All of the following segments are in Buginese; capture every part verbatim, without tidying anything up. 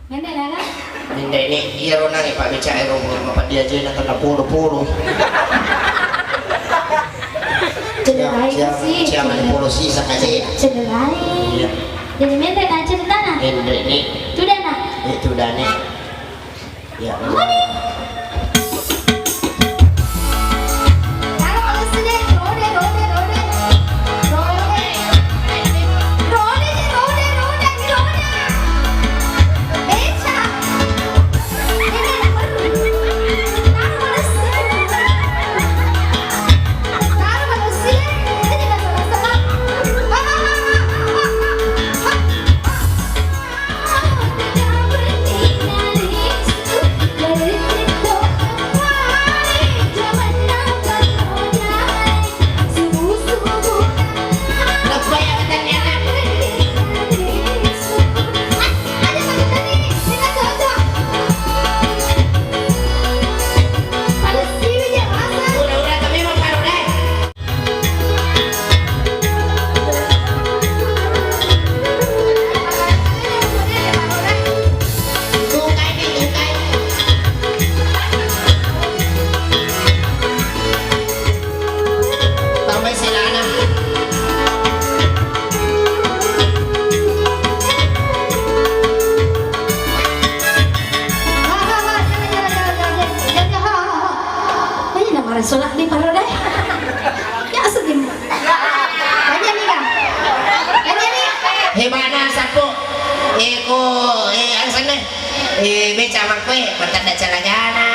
Mende nana? Mende ni, iyaro nani Pak Beca ero, mapeddi ajena tenna polo-polo. Cederai. Cia-, sih, cia-, cedera-, polo sisa kaje. Cederai. Iya. Jadi mende na ceritana? Mende ni. Tudana? Eh, tudane. Ya. Mani? Tambai selana. Ini nomor solat di paro deh. Ya, sedih. Banyak nih, Kang. Banyak nih. Hebana sappo. Eh, ko, eh, alasanna. Eh, beca makkue, matadda calagana.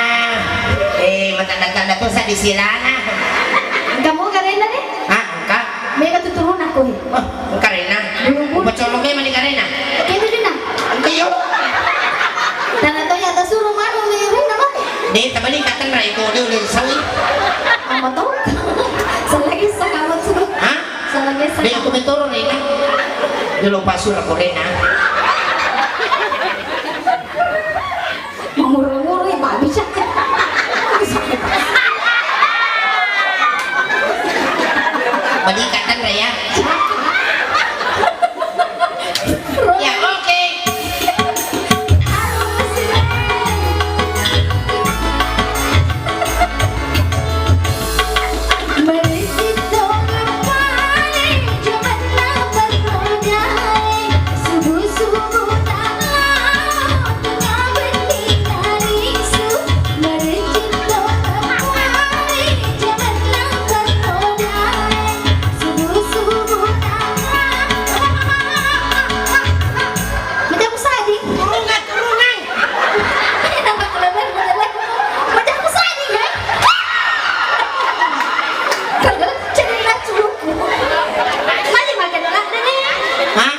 Eh, matadda-tadda to saddi silana. Engka mo karena nih? Ah, engka. Mega tuturun aku, eh. Oh, karena. Bulu-bulu. Pacolo memang ni karena. Oke, itu dina. Engka yo. Tanah tonya atas suruh manu nih, Rena, mah. Deh, tabali katan rai ko, deh, udah sawi. Apa tuh? Selagi sakamat suruh. Hah? Selagi sakamat. Deh, aku metoro, Rena. Dulu pasur aku, Rena. Manguru-nguru ya, Pak, bisa. Beli katan, Raya. Ya, oke. Macam sadi. Turungan, turungan. Ini nampak lebar, lebar. Macam sadi, ya? Cerita culuku. Masih makan anak nih. Hah?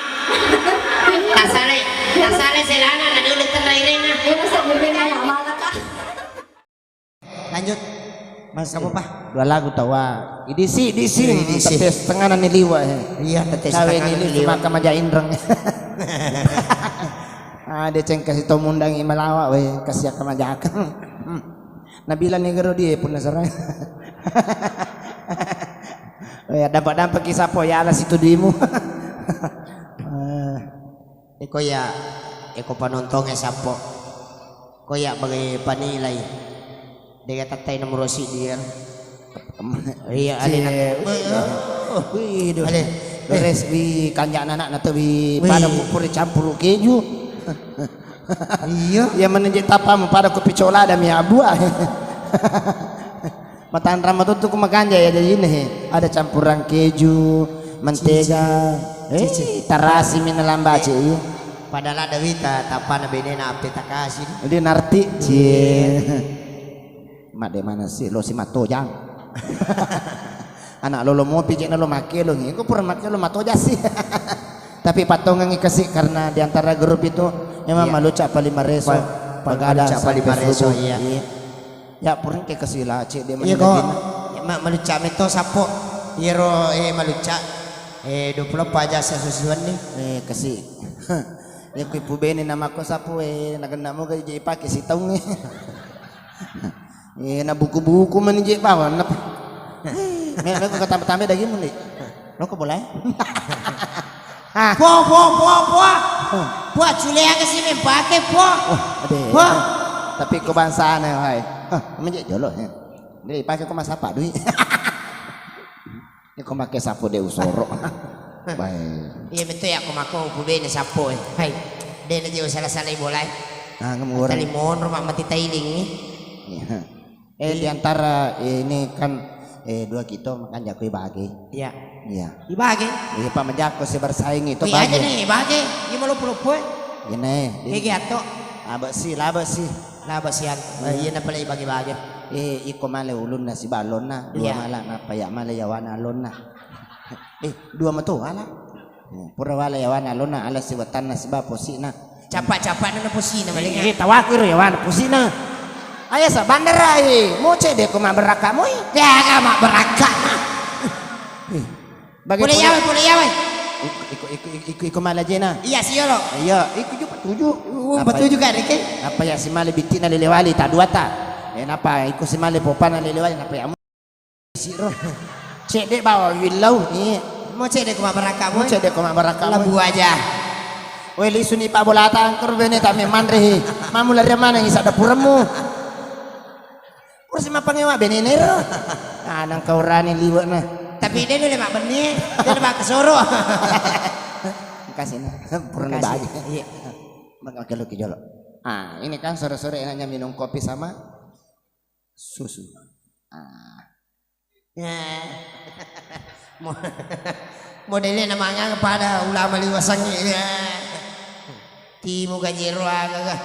Tasale, tasale selana, na dulu terai Rena. Ini saya bebek kayak malaka. Lanjut. Mas, apa, Pak? Dua lagu tawa. Idisi, idisi. Idisi. Tette setengah nani liwa, eh. Iya, tette setengah nani liwa. Maka maja inreng. Ah, dia ceng kasih tau mundangi malawa, weh, kasih akan majakan. Nabila ni gero dia pun nasara. Weh, dampak-dampak kisah po ya ala situ dimu. Eh. Eko ya, eko panontonge sappo. Ko ya bagai panilai. Dega tattai nomor si dia. Iya, ale na. Wih, duh. Ale. Res wi kanjak anak na to wi pada pupur campur keju. Iya. Ya menenjek tapamu pada kopi colada mi abua. Matanrang matuttu ku makanja ya jajine he. Ada campuran keju, mentega. Eh, tarasi mi nalambace iya. Padahal ada wita tapana benena ape takasi. Dia narti. Cie. Madde mana sih lo si matojang. Anak lolo mopi cek lo makke lo ngi. Ko pura makke lo matojang sih. Tapi patongengi kasi karena di antara grup itu memang malucak paling mareso. Paling malucak paling mareso, iya. Ya, pureng ke kesila, cek dia. Iya, kok. Ya, ma-, malucak meto sappo. Iyaro, eh, malucak. Eh, dua puluh empat jasa susuan nih. Eh, kasi. Ya, kui pubene nama ko sappo, eh, nagenna moga je pake sitaung, eh. Eh, na buku-buku mani je bawang, napa? Me-, me ko tambah-tambah daging mun, Dik. Lo ko boleh? Ah. Puah, puah, puah, puah. Wah, cule aga si mempake, po? Wah, ade. Po? Tapi ko bangsana, hai. Hah, menjek jolo, ya. Jadi pakai ko masapa duit. Ini ko make sapo de usoro. Baik. Iya, betul ya, ko mako upu bene sapo, eh. Hai. De na je usala-salai bola, eh. Ah, kamu orang. Tali monro mak mati tailing, eh. Iya. Eh, di antara, eh, ini kan, eh, dua kita makan jako ibage. Iya. Iya. Ibage? Iya, Pak, menjako si bersaing itu. Wih, aja bage. Nih, ibage. Iya, mau lupu-lupu, eh. Ini, di Gigi atau? Laba si, laba si. Laba si, an-, eh, iya, napa lagi bage-bage. Eh, iko male ulunna si balonna, dua. Iya. Mala, napa ya male yawana alonna. Eh, dua metu, ala. Hmm, pura wala yawana alona, ala siwatanna siba posina. Capa-capa nana posina, eh, malinga. Eh, tawaku iro yawana posina. Aya sa bandara, eh, moce de ko mabberakka moi. Ya, aga mabberakka. Eh, bage pole yawe, pole yawe. Iko, iko, iko, iko, iko malajena. Iya, siyolo. Iya, iko ju patuju. Uh, apa patuju ka, Reke? Apa ya si male bittina lelewali, ta dua ta. Eh, napa iko si male popana lelewali, napa ya? Siro. Cedde bawa willau. Iya. Mau cedde ko mabbarakka, mau cedde ko mabbarakka, labu aja. Woi, lisu ni Pak Bolata, angker bene tak manre he. Mamu lari mana ni sadda puremu. Kursi mapangewa bene nero. Ah, nang kau rani liwak na. Tapi dia ni lemak beni, dia lemak kesoro. Kasih na. Purna bagi. Iya. Maka kelo ki jolo. Ah, ini kan sore-sore enaknya minum kopi sama susu. Ah. Ya. Mo-, modelnya namanya pada ulama liwasangi, ya. Timu gajero aga ga.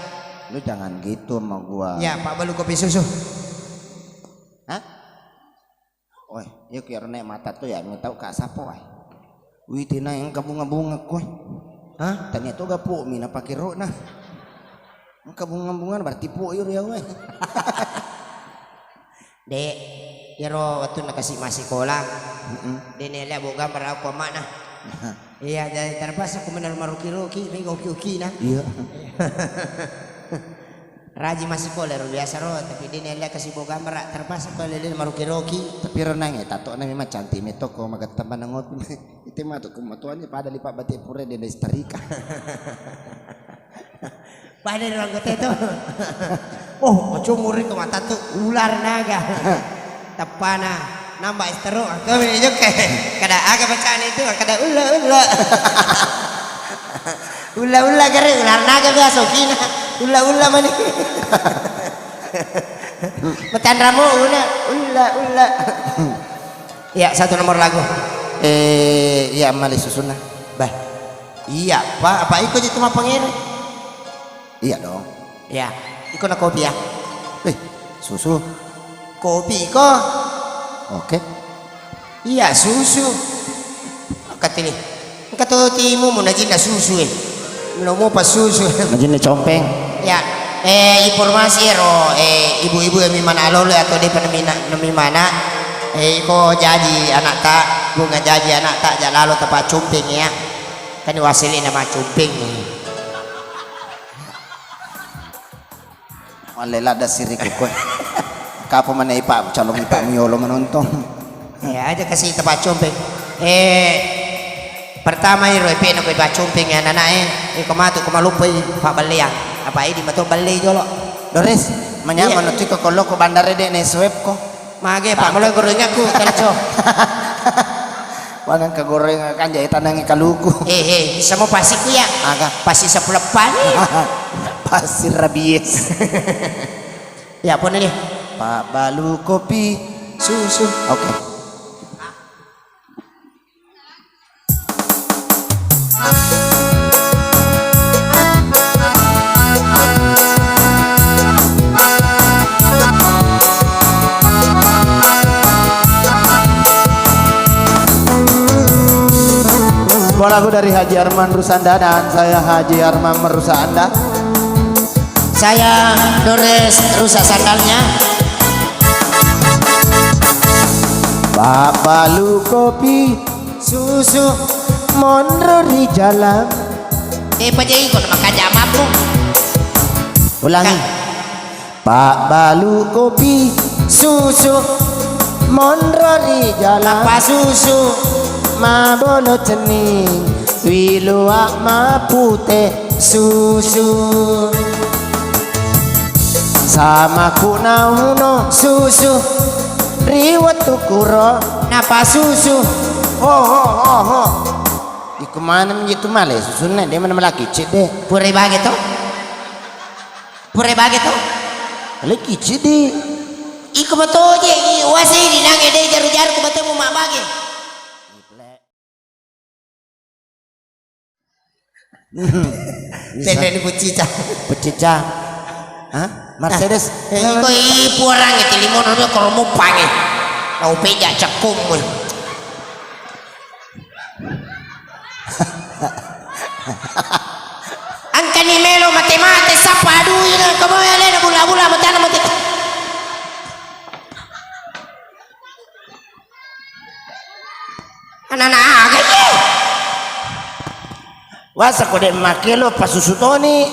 Lu jangan gitu sama gua. Ya, Pak, balu kopi susu. Hah? Oi, iya ki ero naik mata tu ya, mi tau ka sapo ai. Wih, tina engka bunga-bunga koi. Hah? Tania tu gapu mi na pake ro na. Engka bunga-bunga berarti pu iyo ya weh. Dek, iyaro wettunna kasi massikola, mm-mm, de naelli abbo gambar aku amma'na. Iya, jadi terpaksa ku menel maruki-ruki, mega uki-ukina. Iya. Rajin massikola ro biasa ro, tapi de naelli kasi bo gambar, terpaksa ko lele maruki-ruki. Tapi ro nange, tato na memang cantik metto ko magatamba na ngopi. Itu matu ku matuannya pada lipat batik pura de setrika. Pada ro anggota itu. Oh, macam murid ke mata tu ular naga. Tepana nambah es teruk. Kami juga kada aga bacaan itu, kada ulla ulla. Ulla ulla gare ular naga biasa kina. Ulla ulla mani. Matanramu una ulla ulla. Iya, satu nomor lagu. Eh, iya, mali susunna. Bah. Iya, Pak. Apa iko itu mapangere? Iya dong. Iya. Iko na kopi ya. Eh, susu. Kopi iko. Oke. Iya, susu. Katili. Engka to timu mu najinna susu e. Melo mopa susu. Najinna compeng. Ya, eh, informasi ero, eh, ibu-ibu yang mimana lolo atau depa namina, namimana, eh, iko jaji anakta, bunga jaji anakta, ja lalo tapa compeng ya. Kan wasili nama compeng. Walle ladda siriku koe. Kapo mana ipa calon ipa miolo menonton. Ya, aja kasih tempat compeng. Eh, pertama iro epena koe pacompeng ya nana eh. Iko matu ko malupoi pabelleang. Apa idi mato belle jolo. Doris, manyamano tiko koloko bandare de ne swab ko. Mage, Pak, mulai gorengaku, kerco. Wanang ke goreng kan jadi tanangi kaluku. Eh, eh, bisa mau pasiku ya? Aga? Pasi sepuluh pani. Pasi rabies. Ya, apa nih? Pak balu kopi susu. Oke. Sebuah lagu dari Haji Arman Rusanda dan saya Haji Arman Merusanda. Saya Dores rusak sandalnya. Babalu kopi susu monro ri jalan. Eh, pajai ko makaja mampu. Ulangi. Pak balu kopi susu monro ri jalan. Apa susu? Mabolo cening wiluak mapute. Susu. Samaku nauno susu. Ri wettu kuro napasusu. Ho, ho, ho, ho. Iko maneng je tu male susunna, de mana malaki cedde. Pura bage to? Pura bage to? Lagi cedde. Iko matoje, i wase di nange de jaru-jaru ku matemu mabage. Tende ni pucica. Pucica. Hah? Mercedes. Eh, iko i puarang itu limo nono koromo pange. Kau peja cekkum. Engkani melo mate-mate sapa adui na kamu ya lena bula-bula matana mate. Anana aga ye. Wasa ko de makelo pasusu toni.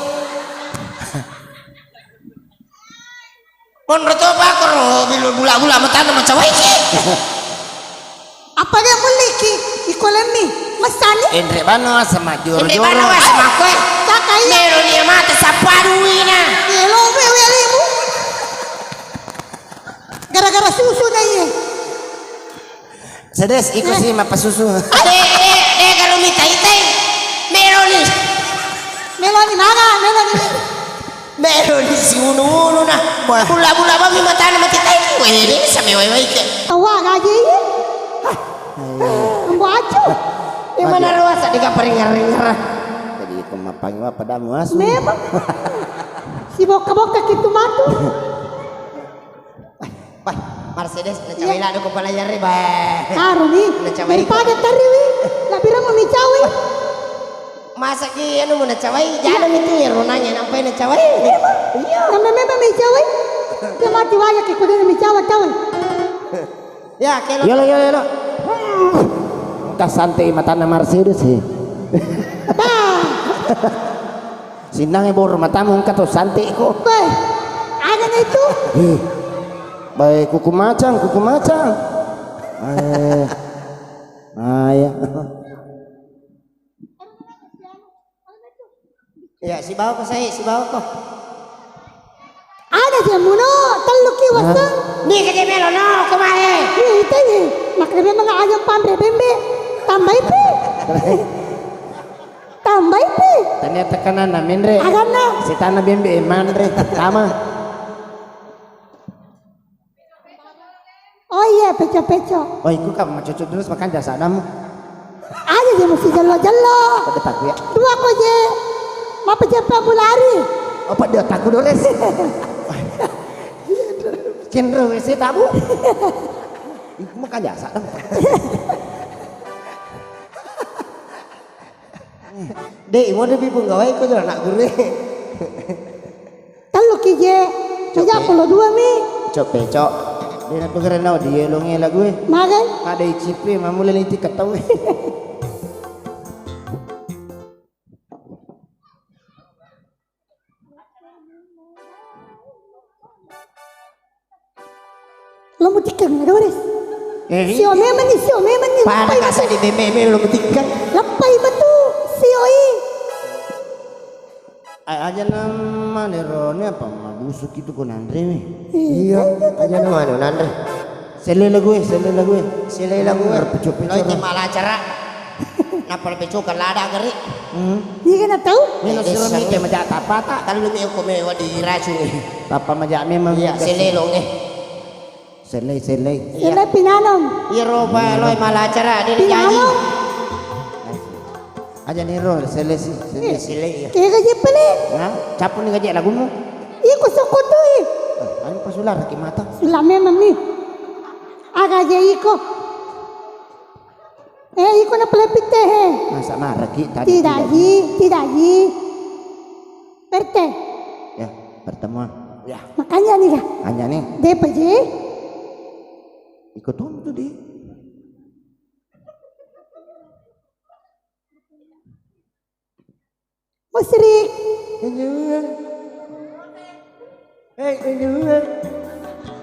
Monro to pakoro bilu bula-bula matana macawai ki. Apa dia muliki? Iko lemmi. Masani. Enre bano sama joro-joro. Enre bano sama koe. Cakai. Melo nia mata sapaduina. Yelo wewe limu. Gara-gara susu na iye. Sedes, iko si mappasusu. Ade, de, de, kalau mita itai. Meloni. Meloni mana? Meloni. Meloni si unu-unu na. Wah. Bula-bula bami matana mati tai. Weh, ini sampai wai-wai ke. Tawa gaji iye. Ambo acu. Di mana ruasa di kapar ringar-ringar. Jadi iko mappangi apa damu asu. Memang. Si bokka-bokka kitu matu. Wah, Mercedes, na cawai lado ko pala yare, bah. Haruni. Na cawai. Daripada tariwi, lebih ramo mi cawai. Masa ki anu mau na cawai, jalan itu ya ronanya nampai na cawai. Iya. Sampai memang mi cawai. Dia mati wajah ke kuda mi cawai, cawai. Ya, kelo. Yolo, yolo, yolo. Engka santai matana Mercedes, he. Bah. Sinnangnge boro matamu engka to santai ko. Bah. Ada itu. He. Bae kuku macang, kuku macang. Eh. Ah, ya. Iya, sibawa ko sai, sibawa ko. Ada je muno, tellu ki waseng. Ni ke melo no, ko mae. Iya, itu ye. Makanya memang aja pamre bembe. Tambai pi. Tambai pi. Ternyata kan na menre. Aganna. Setana bembe manre. Tama. Oh iya, peco-peco. Oh, iku kam macucu terus makan jasa damu. Aja je mesti jello-jello. Pada takku ya. Dua ko je. Mapa je pa mulari. Apa dia takku dores? Kenro wese tabu. Iku makan jasa damu. Dek, mau lebih punggawai ko jalan nak guru. Tellu ki je. Cok, Meja pe- polo dua mi. Cok, pe, cok. Dia nak dengerin tau, dia lo ngela gue. Magai? Ada icipe, mamu lele iti ketau. Lo mutikeng, ada waris. Eh, sio memang ni, sio memang ni. Pada lepai kasa metu. Di meme, meme lo mutikeng. Lepai metu, sio i. A-, aja nama nerone apa mabusu kitu ko nanre mi. Iya, aja nama anu nanre. Selela gue, selela gue. Selela gue. Berpecu-pecu. Lo itu malah acara. Nappa le pecoka lada gari. Hmm. Iya kan tahu? Mino siro mi ke maja tapata. Tellu mi ko me wadi racuni. Tappa maja memang. Iya, selelong eh. Selei, selei. Selei pinanong. Iro pa loi malacara de jaji. Pinanong. Aja niro selei si, selei. Selei ya. Kega je pele. Nah, capu ni gaje lagumu. Iya ko sokotoi. Ayo pasular ki mata. Sula memang mi. Aga je iko. Eh, iko na pelepitte he. Masa marah ki tadi. Tidak ji, tidak ji. Perte. Ya, pertemuan. Ya. Makanya nih ya. Hanya nih. Depa ji. Iko tuntu di. Musrik. Enjue. Eh, enjue.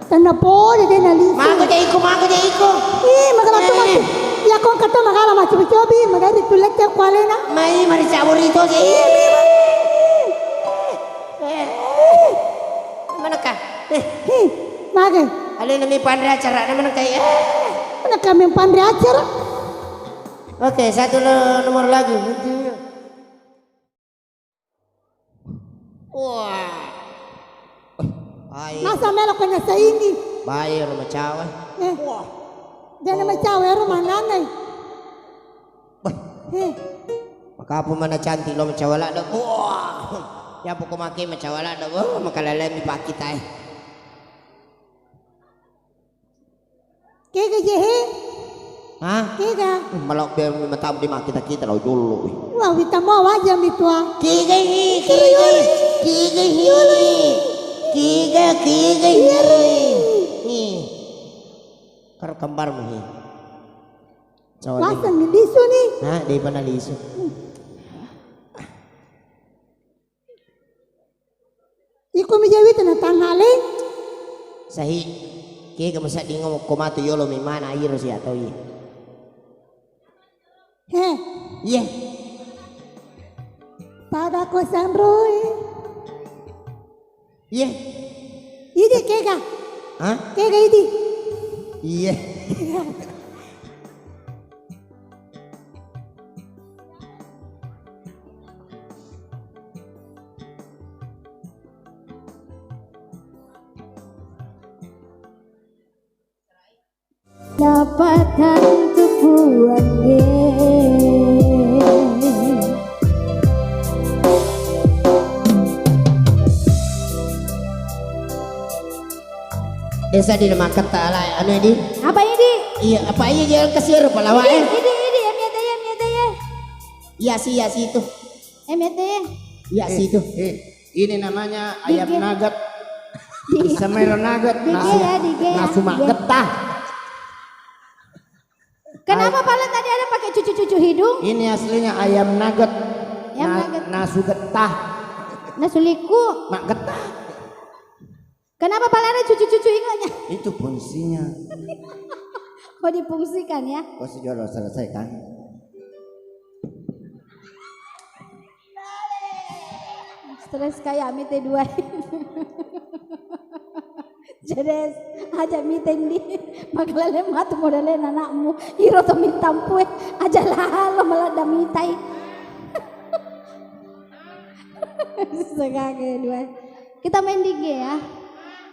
Tanna pole de nalisi. Mangko je iko, mangko je iko. Ih, magala tu mati. Ya kong kata magala mati cobi, magari tulette kualena. Mai mari caburi to je. Iya, memang. Eh, hi, mage. Alena mi panre acara, nama nengkai. Eh. Mana kami panre acara? Oke, satu lo-, nomor lagu. Wah. Baik. Masa melo kena saini? Baik, rumah cawe. Eh. Wah. Dia nama cawe, rumah nanai. Bah. Eh. Makapu mana cantik lo macawa ladde. Wah. Ya pokok make macawa ladde. Wah, makalalemi pakita eh. Kega je he? Hah? Kega? Eh, malau be matamu di makita kita lo jolo. Wah, wita mau aja mitua. Kega hi, kega hi, kega hi. Kega, kega hi. Hi. Karo kembarmu hi. Coba. Waseng ni lisu ni. Nah, daripada lisu. Iko mi jawi tena tanghale. Sahi. Kega masa dingo ko matu yolo mi mana iro sia tau iya. He. Iya. Pada ko sanroi. Iya. Idi kega. Hah? Kega idi. Iya. Dapatkan tu puangge. Desa di nama kata ala anu ini. Apa ini? Iya, apa iya dia kasih rupa lawa eh. Ini, ini, ini, em ya, em ya, em ya. Iya sih, iya sih itu. Em ya, em ya. Iya sih itu. Eh, eh. Ini namanya ayam nugget. Bisa melo nugget. Dige ya, dige ya. Nasu mak getah. Kenapa pala tadi ada pakai cucu-cucu hidung? Ini aslinya ayam nugget. Ayam nugget. Nasu getah. Nasu liku. Mak getah. Kenapa pala ada cucu-cucu ingatnya? Itu fungsinya. Oh, difungsikan ya? Kau sejolo selesaikan. Stres kayak mite dua. Jadi aja mite ndi makalale matu modele anakmu. Iro to mintampue aja lalo maladda mitai. Segage dua. Kita main di G ya.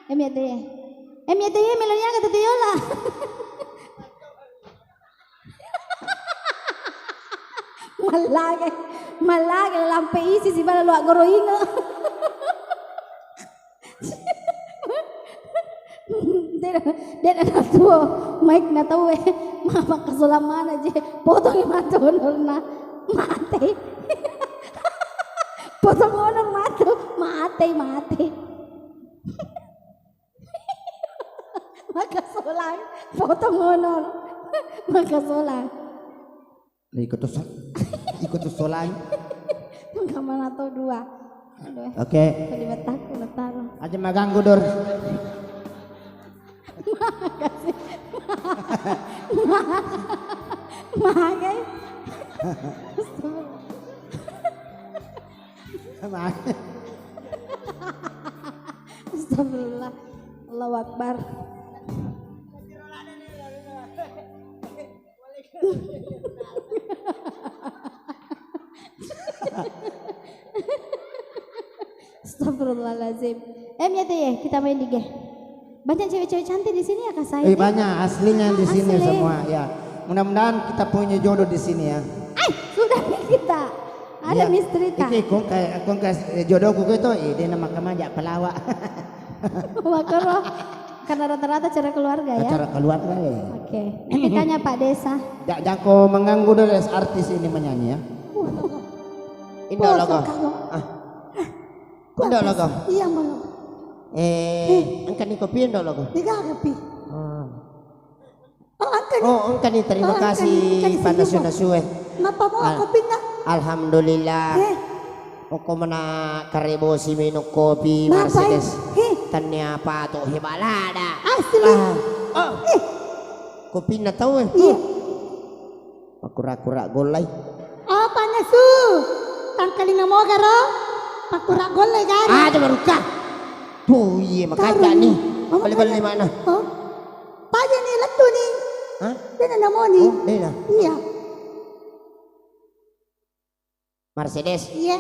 M Y T Y. M Y T Y melonya kata Tiola. Mallage, mallage lampe isi sibala lo aggoro inge. Dena, dena natuo, maik na tau e, mama kasolang mana je, potongi matu honorna, mate. Potong honor matu, mate, mate. Maka solang, potong honor. Maka solang. Iko to so-, iko to solang. Maka mana tau dua. Aduh. Oke. Kalimat aku letaro. Aja maganggu, Dor. Makasih. Magai. Magai. Astagfirullah. Allahu Akbar. Astagfirullahaladzim. M Y T Y, kita main di G. Banyak cewek-cewek cantik di sini ya, Kak Said? Eh, banyak aslinya di sini semua, ya. Mudah-mudahan kita punya jodoh di sini ya. Eh, sudah nih kita. Ada misteri tak? Iki kongka, kongka, eh, jodohku itu, eh, dia nama kemaja pelawa. Makanya, karena rata-rata acara keluarga ya? Acara keluarga ya. Oke. Nanti tanya Pak Desa. Jak jako mengganggu dari artis ini menyanyi ya. Indo logo. Ah. Indo logo. Iya, Mama. Eh, engkani kopi indo logo. Tiga kopi. Ah. Oh, engkani. Oh, engkani, terima kasih. Pada suna sue. Napa mau kopina? Alhamdulillah. Eh. Oko mena karebosi minum kopi Mercedes. Heh. Tania pato hebalada. Asli. Ah. Oh. Eh. Kopina tau eh. Iya. Pakura-kura gollai. Oh, pannesu. Tangkalinga mogaro. Pakura gollai gari. Ada baruka. Tuh, iye, makanja ni. Bali-bali mana? Oh. Paja ni lettu ni. Hah? Dena namoni. Oh, dena. Iya. Mercedes. Iya.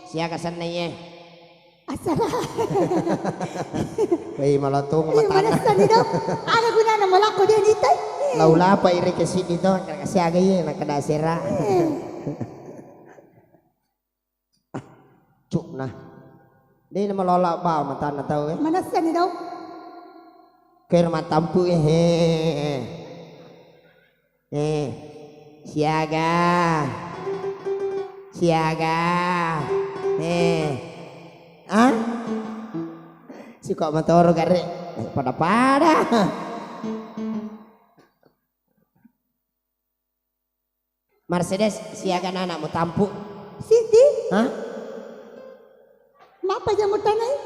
Siaga senna iye. Asara. Wei, malotung. Iya, matana. Manessa ni do. Ada gunana malakko dia ni tai. Lau lapa iri ke sini to, siaga iye, nakada sera. Iya. Cuk, nah. Dena malola ba matana tau, eh. Manessa ni do. Kero matampu, eh. Eh, siaga. Siaga. Eh. Ah? Siko matoro gare. Eh, pada-pada. Mercedes, siaga nana mutampu. Siti? Hah? Mapa jamu tanai?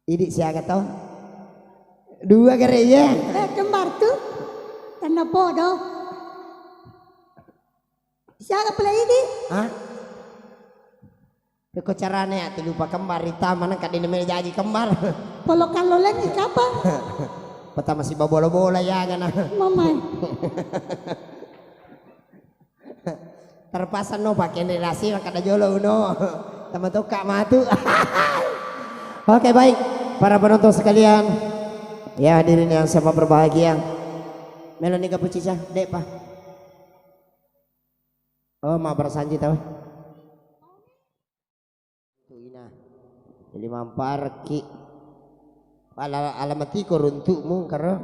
Idi siaga to? Dua gare, iya. Eh, kembar tu. Tanna podo. Siaga pula idi? Hah? Pekko carane ya, tilupa kembar, ritama nang kadene mele jaji kembar. Polo kallo lagi kapang. Pertama si babola-bola ya gana. Mamai. Terpaksa no pakai relasi, makada jolo uno. Tama tokka matu. Oke, baik. Para penonton sekalian, ya, hadirin yang sama berbahagia. Melo ni kapucica, dek pa. Oh, ma bersanji tau. Tu ina. Jadi mamparki. Ala, alamatiko runtu'mu karo.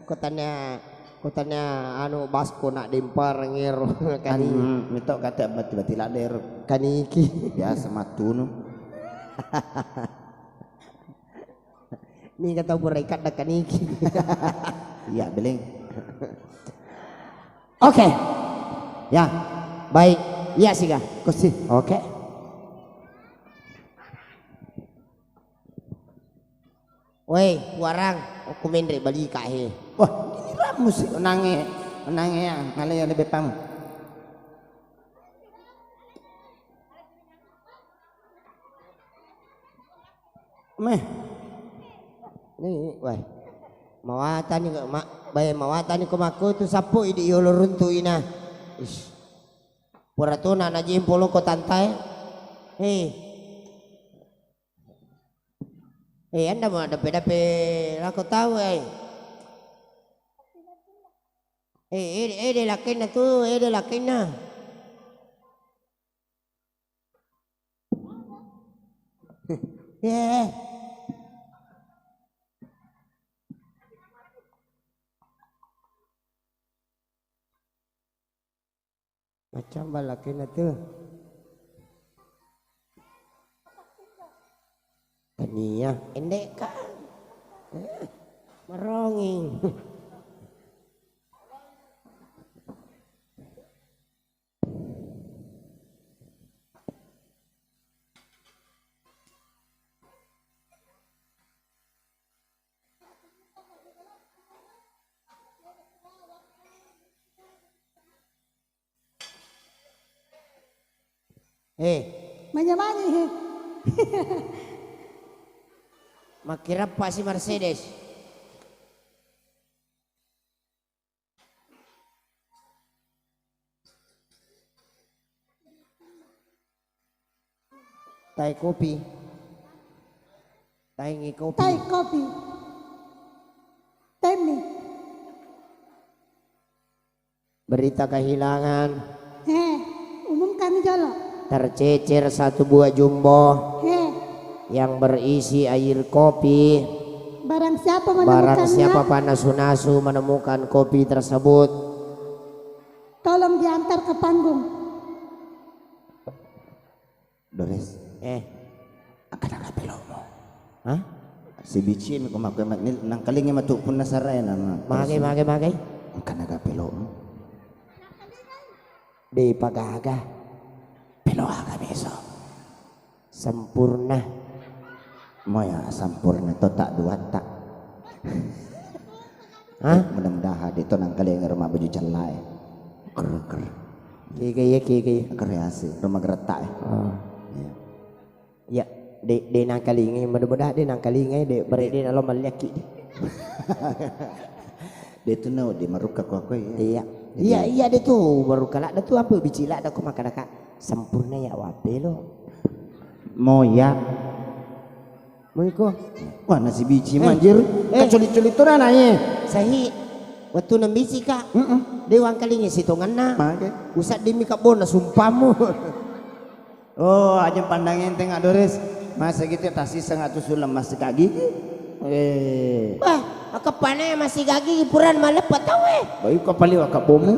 Kotanya, kotanya anu basko nak dempar ngero. Kan kani. Mito kata bati-bati ladder. Kaniki. Biasa matunu. Ni kata pura ikat dah kaniki. Iya, beleng. Oke. Ya, baik. Iya, siga. Kosi. Oke. Woi, warang, aku menre bali ka he. Wah, ini ramu sih, nange, nange ya, ngale ya lebih pam. Meh. Ni, weh. Mawatani ko, ma-, bae mawatani ko makko tu sappo idi yolo runtu ina. Ish. Pura tona na jimpo loko tantae. Hei. Hei, anda ma dape-dape lako tau, eh. Eh, eh, eh, de lakenna tu, eh, de lakenna. Eh. Macam balakenna tu. Tania, endek kan. Eh, maronging. Eh. Manya-manyi, he. Makkirappa si Mercedes. Tai kopi. Taingi kopi. Tai kopi. Taimi. Berita kehilangan. He, umumkan jolo. Tercecer satu buah jumbo. He. Yang berisi air kopi. Barang siapa menemukannya, barang siapa panasu-nasu menemukan kopi tersebut, tolong diantar ke panggung. Dores. Eh. Engka naga pelo'mu. Hah? Sibicin ko makko ni nangkalingi matu punna sarae na. Mage, mage, mage. Engka naga pelo'mu. De pagaga. Pelo aga meso. Sempurna. Moya sempurna to tak duatta. Hah? Eh, mudah-mudahan de to nangkalingi rumah baju cellae. Ker, ker. Kege ya, kege ya. Kreasi, rumah geretak ya. Oh. Iya. Iya, de de nangkalingai, mudah-mudahan de nangkalingai, de bare de nalo malliakki de. De tu nau de marukka ko aku ya. Iya. Iya, iya de tu marukka ladda tu apa bici ladda ko makkadaka sempurna ya wape lo. Moya. Muiko. Wah, nasi bici manjir. Eh. Kaculi-culi tu nana ye. Sahi. Wettu nambici ka. Heeh. De wangkalingai sitonganna. Mage. Usaddimi kabbona sumpamu. Oh, aja pandang enteng, Adoris. Masa gitu tasiseng atu sulam masih kagi. Eh. Wah, akapane masih kagi puran maleppa tau eh. Baik kau paling wakabomu.